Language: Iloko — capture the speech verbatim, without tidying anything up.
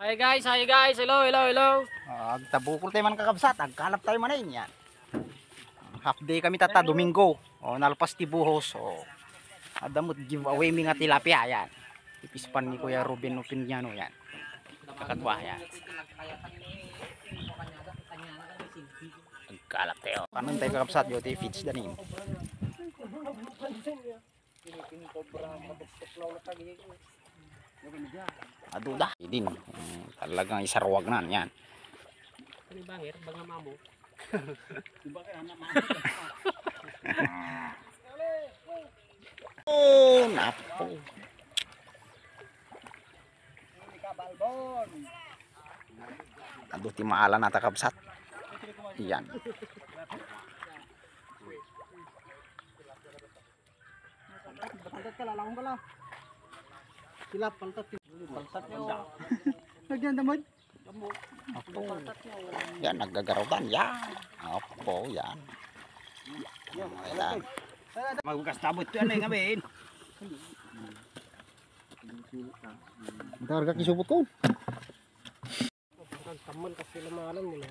Hi guys, hi guys. Hello, hello, hello. Ah, agtabukol tayo man, kakabsat. Agkalap tayo man, eh, yan. Half day kami tatta, Domingo. O, nalpas ti buhos. O, adda met giveaway mi nga tilapia, yan. Ipispan ni Kuya Ruben Opiniano, yan. Kakadwa, yan. Agkalap tayo. Paano tayo, kakabsat? Yo, tayo feeds da rin. Aduda. Idin. Hmm, talagang isarwag na yan. Ano ba, Her? Banga mamo. Oh, napo. Adu ti maala na, kakabsat. Yan. Paltat ka, lalawang ka lang. Sila, paltat. Paltat nyo. Lagyan damay. Apo. Yan, naggagarutan. Yan. Apo, yan. Yan. Magbukas tabot ko yan, eh, ngamin. Ang karga kisupot ko. Ang kamman kasi lamanan nila.